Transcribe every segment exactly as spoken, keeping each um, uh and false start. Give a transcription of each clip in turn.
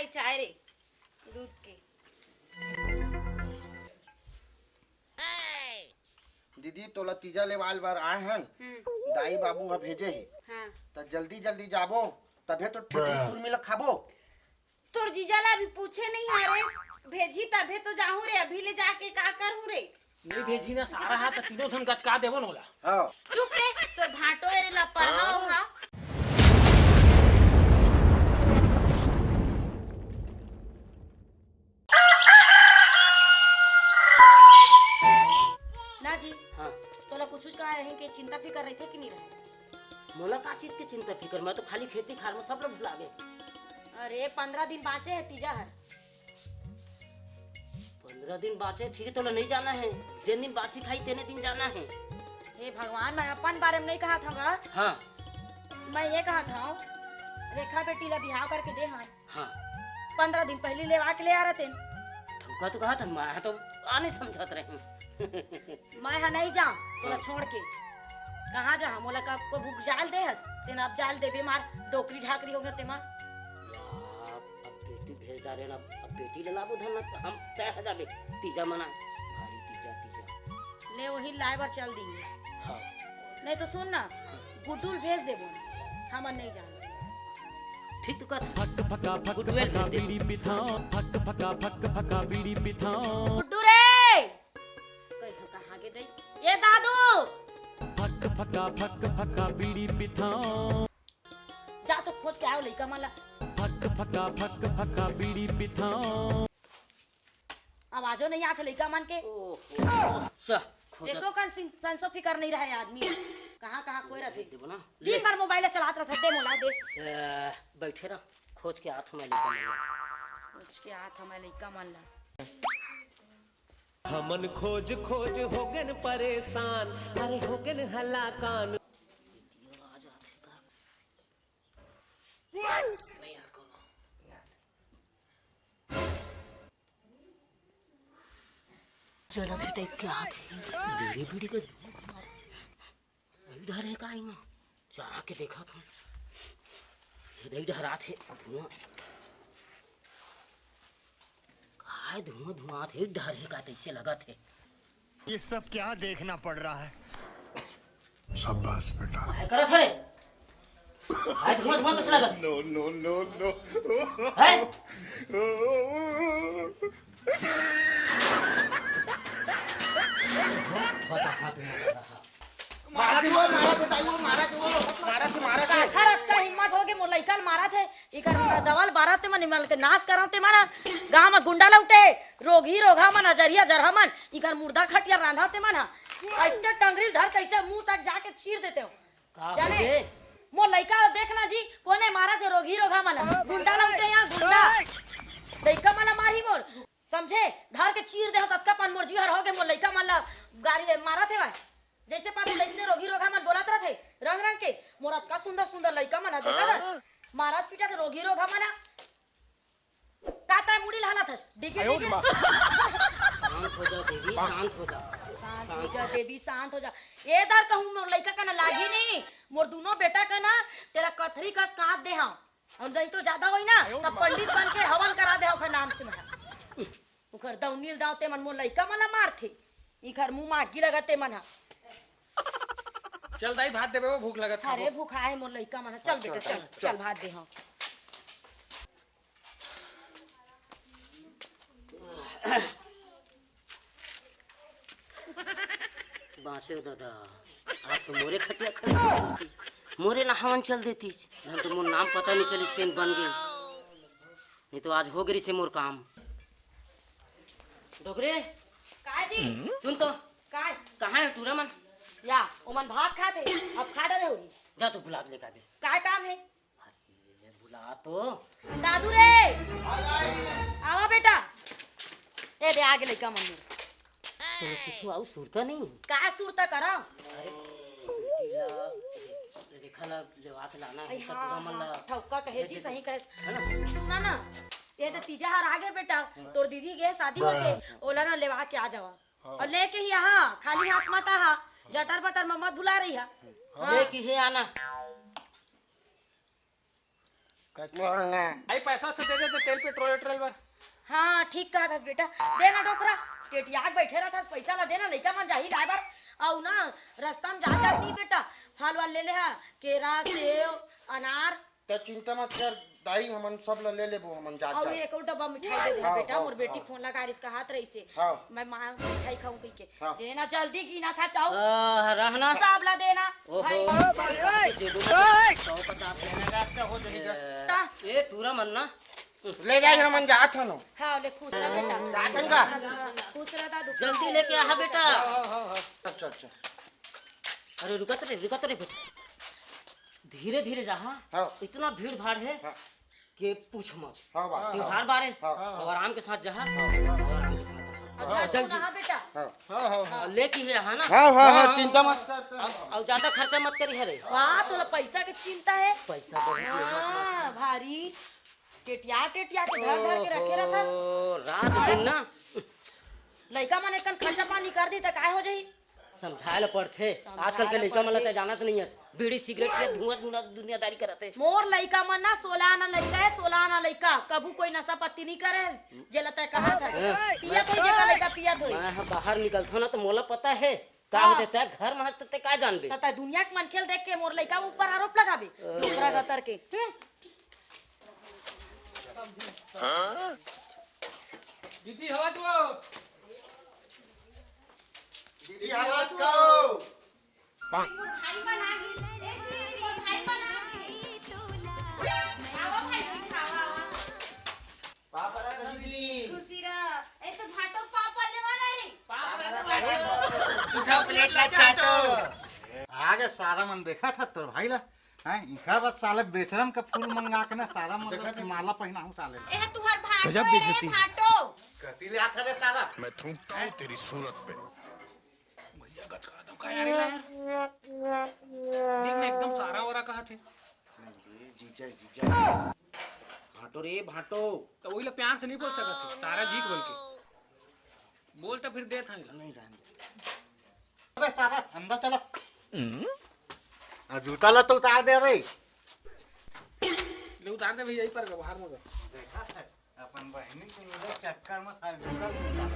चाय रे, दूध के। दीदी, तोला तीजा लेवाल बर आए हन। हम्म। दाई बाबू ह भेजे हे। हाँ। त जल्दी जल्दी जाबो, तभे तो ठेठरी कुरमी ल खाबो। तोर जीजा ला अभी पूछे नहीं हरे, भेजी तभे तो जाहूं रे, अभी ले जाके का करहूं रे? नहीं भेजी ना सारा हा, त तीनों झन गचका देबो न ओला। हाँ। चुप रे, तोर भांटो रे लपरहा हा। ना जी। हाँ। तोला कुछ कहा रहे कि चिंता फिकर रहिथे कि नहीं रहे? मोला का चीज के चिंता फिकर? मैं तो खाली खेती खार में सब लोग भुला गए। अरे, पंद्रह दिन बाँचे हे तीजा हर। पंद्रह दिन बाँचे, ठीक है, तोला नहीं जाना है। जेन दिन बासी खाई, तेने दिन जाना है। हे भगवान, मैं अपन बारे में नहीं कहा था गा। हाँ। मैं ये कहा था, रेखा बेटी ला बिहाव करके दे हन। हाँ। पंद्रह दिन पहली लेवा के ले आ रहते। ठौका तो कहा था, मैं तो आने समझत रही। मैं हा नहीं जाऊं तोला हाँ। छोड़ के। कहाँ जा? मोला का को भूख जाल दे हस? तेन अब जाल देबे मार, डोकरी ढाकरी हो गया तेमा। यार, अब बेटी भेज डारे ना, अब बेटी ले लाबो धन ना, हम तय हो जाबे। तीजा मना, भारी तीजा, तीजा। ले वही लाए बर चल दी। हाँ। नहीं तो सुन ना, गुड्डू ल भेज देबो, हमन नहीं जान। ठीक तो कर। फक फका फक गुड्डू ल फका भेज दे। बीड़ी पिथाओ, फक फका फक फका बीड़ी पिथाओ। गुड्डू रे, कहीं कहाँ के दई? ए दादू! फक फका फक फका बीड़ी पिथाओ। जा तो खोज के आओ लइका मन ला। फक फका फक फका बीड़ी पिथाओ। आवाजो नहीं आथे लइका मन के। ओहो, चा, खोजा। एको कन सिन-, संसो फिकर नहीं रहे आदमी। कहाँ, कहाँ कोई रथे? देबो ना। दिन ले। भर मोबाइल चलात रथे, दे मोला, दे। ए, बैठे रह, खोज के आत मैं लइका मन ला। खोज के आत मैं लइका मन ला। हमन खोज खोज होगेन परेशान, अरे होगेन हलाकान। चलत हे टाइप के आत हे। बीड़ी बीड़ी के धुआं मार। अभी डर हे का इमा? जा के देखत हूँ। ये दई डहरात हे धुआं। काय धुआं धुआं आत हे, डर हे का तैसे लगत हे। ये सब क्या देखना पड़ रहा है? शाबाश बेटा। काय करत हरे? काय धुआं धुआं कस लगत? No, no, no, no। हैं? मारा के वो, मारा के ताई वो, मारा के वो, मारा के, मारा के। काखर अतका हिम्मत होगे, मोर लइका ल मारत हे। इकर दवल बारत हे, मन इमन के नाश करत हे, मन गांव म गुंडा लौटे, रोगही रोगहा मन, अजरिया जरहा मन, इकर मुर्दा खटिया रांधत हे मन ह। अइसे टंगरी ल धर, कइसे मुंह तक जाके चीर देते हो। का जाने? होगे? मोर लइका ल देख ना जी, कोने मारत हे रोगही रोगहा मन, गुंडा लौटे यहाँ, गुंडा। लइका मन मारही मोर। समझे? धर के चीर देहूं, ततका पन मोर जी हर होगे, मोर लइका मन ला गारी दे मारत हे वह। जइसे पाबे तइसने रोगही रोगहा मन बोलत रथे, रंग रंग के। मोर अतका सुंदर सुंदर लइका मन ह, देखत हस? मारत पीटत रोगही रोगहा मन ह। का तैं मुड़ी ल हलात हस? डिगे, डिगे। शांत हो जा देवी, शांत हो जा। शांत हो जा देवी, शांत हो जा। ए दार कहूं मोर लइका कना लागी नहीं, मोर दूनों बेटा कना, तेला कथरी कस काट देहूं। अउ नहीं तो ज्यादा होई ना, त पंडित बन के हवन करा देहूं ओखर नाम से मैं। ओखर दौनी ल दाव, ते मन मोर लइका मन ला मारथे। इखर मुंह म आगी लगत ते मन ह। चल दाई, भात देबे, वो भूख लगत हे। अरे भूखा हे मोर लइका मन ह। चल बेटा, चल, चल भात देहूं। बाँचे हो दादा, आज तो मोरे खटिया खड़ी कर देती, मोरे नहावन चल देती, नहीं तो मोर नाम पता नहीं चलिस, तेन बन गई, नहीं तो आज हो गई से मोर काम। डोकरे, काय जी? सुन तो, काय? कहाँ हे टूरा मन? या, ओमन भात खात हे, अब खा डरे होही। जा तो गुलाब लेके आबे। काय काम हे? अरे, बुला तो। दादू रे! आवा बेटा। ए दे, आगे लइका मन। तो कुछ आऊ सुरता नहीं? का सुरता करा? अरे, बेटी ला रेखा ला लेवा के लाना हे, अरे त हाँ, टूरा मन ला हाँ, ठौका कहे जी, सही कहे। है ना? सुना ना, ये तो तीजा हर आगे बेटा, तोर दीदी गे शादी होके, ओला ना लेवा के आ जावा। हाँ। अउ लेके ही आहा, खाली हाथ मत आहा, जटर बटर म मत भुला रही हा। हाँ। लेके ही आना। भाई, पैसा से दे देते तेल पेट्रोल वेट्रोल बर। हाँ, ठीक कहत हस बेटा, दे ना डोकरा, टेटिया के बैठे रहत हस, पैसा ला दे ना, लइका मन जाही लाए बर। अउ ना, रस्ता में जात जात नहीं बेटा, फल वाल ले ले हा, केरा, सेव, अनार। त चिंता मत कर दाई, हमन सब ला ले लेबो, हमन जात अउ जात। एक अउ डब्बा मिठाई दे दे हा हाँ, बेटा, हाँ, मोर बेटी हाँ। फोन लगा रिस, कहत रहिसे, हाँ। मैं माँ मिठाई खाऊं कहिके। हाँ। देना जल्दी, गिना था चाऊ। आह, रहना। सब ला देना। ओहो। भाई। जेबू में सौ पचास लेने का अच्छा हो जाएगा। ए, ता। ए, टूरा मन ना। ले जाए, हमन जात हन। हाँ, ले खुश रह बेटा। जात हन का? खुश रह दादू। जल्दी लेके आ बेटा। अच्छा, अच्छा। अरे रुका तो रे, रुका तो रे बेटा। धीरे धीरे जा, हाँ। हाँ। इतना भीड़ भाड़ है हाँ। कि पूछ मत। हाँ बाबा। त्योहार बारे हाँ। और आराम के साथ जा, हाँ। और आराम के साथ जा। अच्छा, हाँ, अच्छा, जल्दी। सुना बेटा। हाँ। हाँ, हाँ, हाँ। लेके ही रहा ना। हाँ, हाँ, हाँ, हाँ। चिंता मत कर। अब, अब ज्यादा खर्चा मत करी है रे। वाह, तोला पैसा के चिंता है। पैसा तो है। हाँ, भारी टेटिया, टेटिया के धर, धर के रखे रहत हस। ओहो, रात दिन ना। लइका मन एकन खर्चा पानी कर दी त काय हो जाही? समझाए ल पड़थे। समझाए आजकल के ल लइका मन ल पड़थे। तैं जानत नहीं हस, बीड़ी सिगरेट के धुआं, धुआं दुनियादारी करत हे। मोर लइका मन ना सोलह आना लइका हे, सोलह आना लइका, कभू कोई नशा पत्ती नहीं करे, जेला तैं कहत हस। हाँ। पियत होही, जेकर लइका पियत होही। मैं ह बाहर निकलथों ना त मोला पता हे का हाँ। होथे, तैं घर में हस त तैं का जानबे? त तैं दुनिया के मनखे ल देख के मोर लइका ऊपर आरोप लगाबे, अ। डोकरा गतर के। हम्म। दीदी हवा दो। दीदी हवा दो। मोर भाई बना दे। ए जी, मोर भाई बना दे। आवा भाई, आवा, आवा। पापा ला दीदी। खुशी रह। ए तो भाटो पापा लेवा ना रे। पापा ला दीदी। उठा प्लेट ला चाटो। आगे सारा मन देखा था तोर भाई ला। हैं, इनका बस साले बेशरम का फूल मंगा के ना सारा मतलब देखा था। माला पहनाऊं साले ला। ए तुहार भाटो गजब है रे, बेइज्जती। भाटो। कति ले आता रे सारा? मैं थूकता हूँ तेरी सूरत पे। भैया गचका दो का यार, यार। देख ना एकदम सारा ओरा कहा थे। नहीं रे, जीजा, जीजा। भाटो रे, भाटो। तो वही ला प्यार से नहीं बोल सकत थे, सारा जी के बोल के। बोल तो फिर दे था। नहीं रहने दे। अबे सारा अंदर चला। आ जूता ला तो उतार दे रे। ले उतार दे भैया, यही पर बाहर में। देखा है, अपन बहिनी के मिले चक्कर में सारे जूता उतार।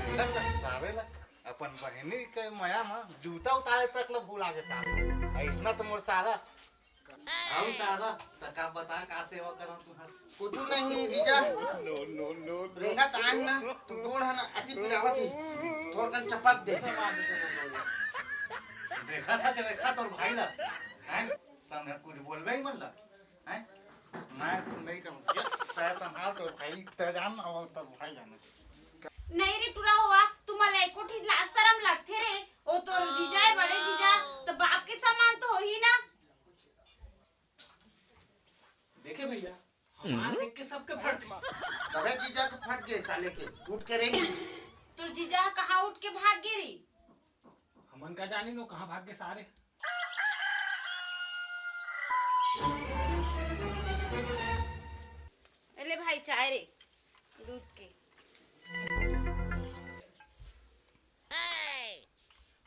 देखा है, सारे ला अपन बहिनी के मया में जूता उतारे तक ला भूला गे सारे। ऐसना तो मोर सारा। आओ सारा, त का बता, का सेवा करंव तुहर? कुछु नहीं जीजा। नो, नो, नो, नो। रेंगत आन ना, तू गोड़ है ना, अति पिरावत ही। थोड़कन चपक दे। देखा था, चले खा तोर भाई ला। हैं? समझ कुछ बोलबे ही मन ला। हैं? मैं कुछ नहीं करूँ। तै संभाल तोर भाई, तै जान और तोर भाई जाने। नहीं रे टुरा होवा, तुमला एको ठी लाज शरम लगथे रे। ओ तोर जीजा है, बड़े जीजा, त बाप के समान तो होही ना। देखे भैया, हमार देख के सबके फट थे। तबे जीजा के फट गए साले के, उठ के रेंग। तोर जीजा ह कहाँ उठ के भाग गे रे? हमन का जानी नो कहाँ भाग गए सारे। ए ले भाई चाय रे, दूध के।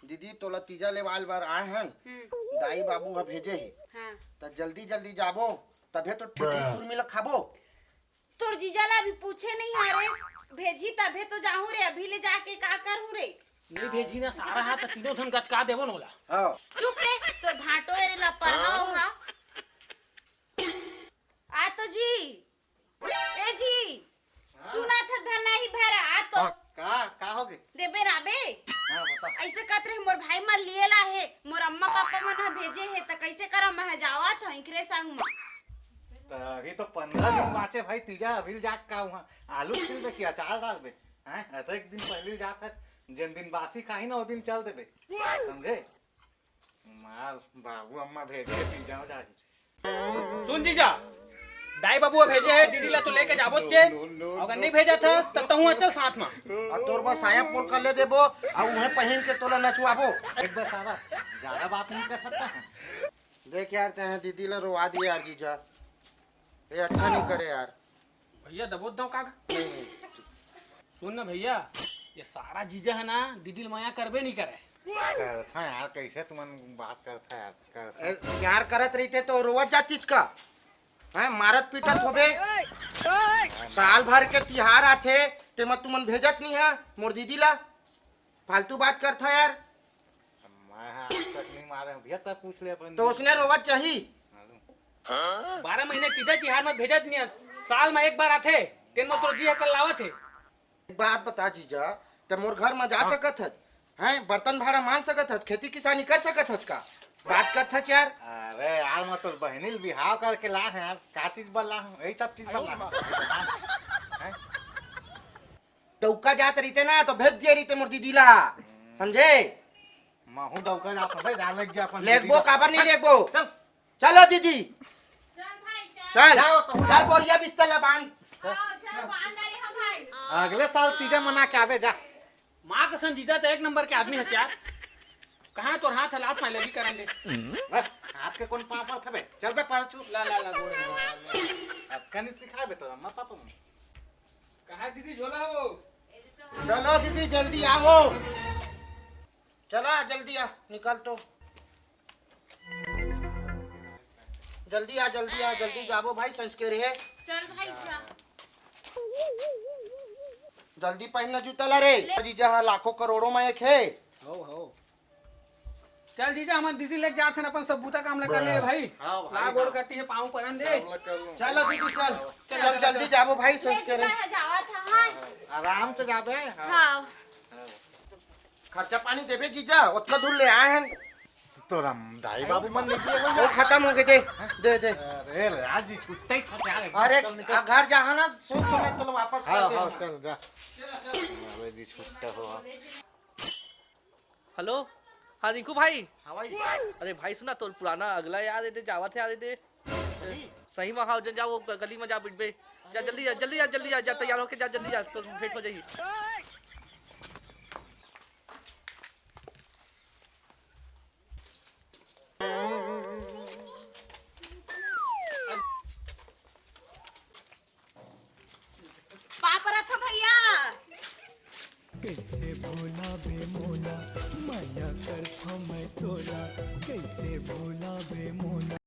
दीदी, तोला तीजा लेवाल बर आए हन, हम्म। दाई बाबू ह भेजे हे, हाँ। त जल्दी जल्दी जाबो, तभे तो ठेठरी कुरमी ल खाबो। तोर जीजा ला अभी पूछे नहीं हरे, भेजी तभे तो जाहूं रे, अभी ले जाके का करहूं रे? नहीं भेजी ना सारा हा, त तीनों झन गचका देबो न ओला। हाँ। चुप रे, तोर भांटो रे ला परहाओ हा। आ तो जी, ए जी, हाँ। सुना था धन नहीं भरा, आ तो। का, का हो गे? देबे राबे? हाँ, बता। ऐसे कहत रहे, मोर भाई मन लिए ला हे, मोर अम्मा पापा मन ह भेजे हे, त कैसे करम, मैं ह जावत हूँ इकरे संग म। त अभी तो पंद्रह दिन बाचे भाई, तीजा अभी जाके का हुआ? आलू छीलबे कि अचार डालबे? हैं? अतक दिन पहले जात है, जिन दिन बासी खाही ना, वो दिन चल देबे। समझे? मार, बाबू अम्मा भेजे हे, तीजा हो जाही। सुन जीजा, दाई बाबू भेजे हे, दीदी ला तो लेके जाबो चे, अगर नहीं भेजा था, त तहूँ चल साथ में। और तोर बर साया पोल कर ले देबो, और उहे पहिन के तोला नचवाबो। एक बार सारा, ज्यादा बात नहीं कर सकता है। देख यार, तैं दीदी ला रोवा दिए यार जीजा, ये अच्छा नहीं करे यार। भैया दबोच दो का? नहीं, नहीं, चुप। सुन ना भैया, ये सारा जीजा है ना, दीदी ल मया करबे नहीं करे। करथा यार, कैसे तुमन बात करथा यार, करथा। ए, प्यार करत रहिते तो रोवत जातीस का? हैं, मारत पीटत होबे। साल भर के तिहार आथे, तेमा तुमन भेजत नहीं है मोर दीदी ला। फालतू बात करथा यार। मैं आज तक नहीं मारे हूँ भैया, तब पूछ ले अपन तो उसने रोवत चाही। मालूम। बारह महीने तीजा तिहार में भेजत नहीं है, साल में एक बार आथे, तेन में तोर जी हकल लावत है। एक बात बता जीजा, ते मोर घर में जा सकत हच, हैं, बर्तन भाड़ा मान सकत हच, खेती किसानी कर सकत हच का? बात करत हच यार। अरे यार, मैं तोर बहिनी ल बिहाव करके ला है यार, का चीज बर ला हूँ, यही सब चीज बर ला हूँ। हैं? डौका जात रहिते ना तो भेज दिए रहिते मोर दीदी ला, समझे? महू डौका जात हूँ भाई, जा लग गया अपन लेगबो दीदी का। काबर नहीं लेगबो? चल। चलो दीदी, चल भाई, चल। चल, जाओ तो। चल बोरिया बिस्तर ला बांध। हाँ, चलो, बांध डाले हम भाई। अगले साल तीजा मना के आबे जा। माँ कसम जीजा तो एक नंबर के आदमी है यार। कहाँ तोर हाथ हलात में लगी करन दे। बस, हाथ के कौन पाँव पर थबे? चल बे परचू। ला, ला, ला, गोड़ लगे। अब कनी सिखाबे तोर अम्मा पापा मन। कहाँ दीदी झोला हो? चलो दीदी, जल्दी आओ। चला, जल्दी आ, निकल तो। जल्दी आ, जल्दी आ, जल्दी जाबो भाई, संझ के रहे। चल भाई, जा। जल्दी पहिन ना जूता ला रे। ले। जीजा हा लाखों करोड़ों में एक है। हो, हो। चल जीजा, हमन दीदी लेके जात हन, अपन सब बूता काम ला कर ले भाई। हाँ भाई, ला गोड़ हाँ। करती है, पाँव परन दे। सब ला कर लूँ। चलो दीदी, चल। चल, चल, चल, जल्दी चल। जाबो भाई, ले संझ के रहे। जीजा, जावा था, हाँ। आराम से जाबे। हाँ। हाँ। हाँ। खर्चा पानी देबे जीजा, ओतना दूर ले आए हन। तोर दाई बाबू मन नहीं दिए वो। वो खत्म हो गए, दे, दे, दे। अरे राज जी, छुट्टा ही था यार, अरे, निकल, निकल। आ, घर जाहा ना, सोच समझ तो वापस हाँ, कर दे। हाँ, चल, जा। अरे जी, छुट्टा हो। हेलो, हाँ, रिंकू भाई। हाँ भाई। अरे भाई, सुना, तोर पुराना अगला याद है, दे, जावत है, याद है, दे। सही? सही में, हाँ, जन जा, वो ग-, गली में जा, बिटबे। जा, जल्दी जा, जल्दी जा, जल्दी जा, जा, तैयार होके जा, जल्दी जा, तो भेंट हो जाही। पाँव परत हँव भैया। कैसे भुलाबे मोला, माया करथँव मैं तोला। कैसे भुलाबे मोला,